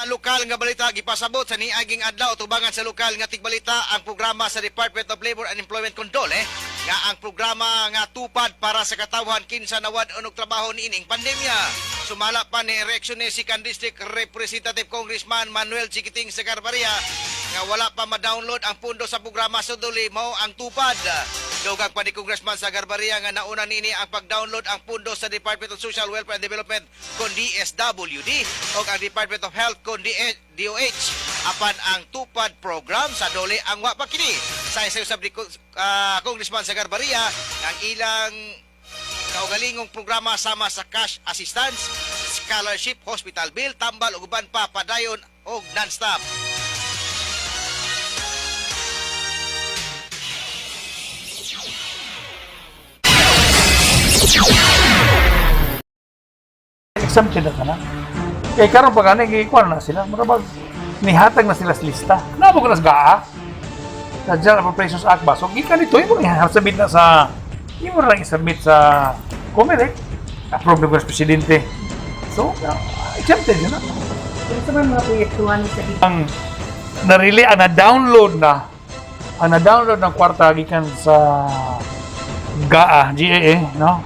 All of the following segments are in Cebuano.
Lokal nga balita, gipasabot sa niaging adlaw tubangan sa lokal nga tigbalita ang programa sa Department of Labor and Employment kon DOLE, nga ang programa nga tupad para sa katawhan kinsa nawad og trabaho niining pandemya. Sumala pa ni reactionist District Representative Congressman Manuel Chiquiting Sagarbarria nga wala pa ma-download ang pundo sa programa sa DOLE, mao ang tupad. Dugang pa ni Congressman Sagarbarria nga nauna nini ang pag-download ang pundo sa Department of Social Welfare and Development kon DSWD o ang Department of Health kon DOH, apan ang tupad program sa DOLE ang wa pa kini. Sa isa usab ni Congressman Sagarbarria ang ilang kaugalingong programa sama sa cash assistance, scholarship, hospital bill, tambal ug uban pa padayon og non-stop. Exempted na ka na. Kay karon pa gani gikuan na sila, mura bag nihatag na sila sa lista. Nabo ko na sa GAA. Sa General Appropriations Act ba? So gikan dito imo i-submit na sa imo lang i-submit sa COMELEC. Approve na ko sa presidente. So, exempted yun na. Pero sa mga proyektuhan sa Ang narili ang na-download na ang na-download ng kwarta gikan sa GAA, GAA, no?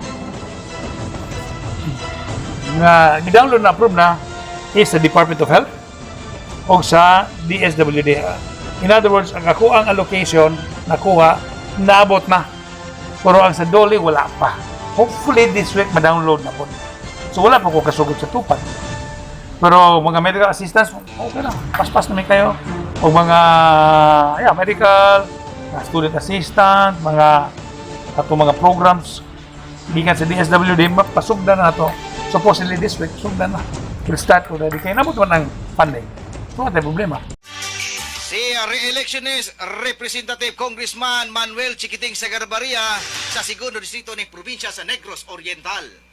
Nga gi-download na, approve na is sa Department of Health o sa DSWD. In other words, ang ako ang allocation nakuha, naabot na. Pero ang sa DOLE, wala pa. Hopefully this week ma-download na po. So wala pa ko kasugod sa tupad. Pero mga medical assistants, okay lang. Paspas naman kayo. O mga, yeah, medical, mga student assistant, mga ato mga programs gikan sa DSWD, mapasugdan na to. Supposedly this week, sugdan na. We'll start already. Kaya nabot man ang funding. So, wala tayong problema. Si re-electionist Representative Congressman Manuel Chiquiting Sagarbarria sa segundo distrito ng probinsya sa Negros Oriental.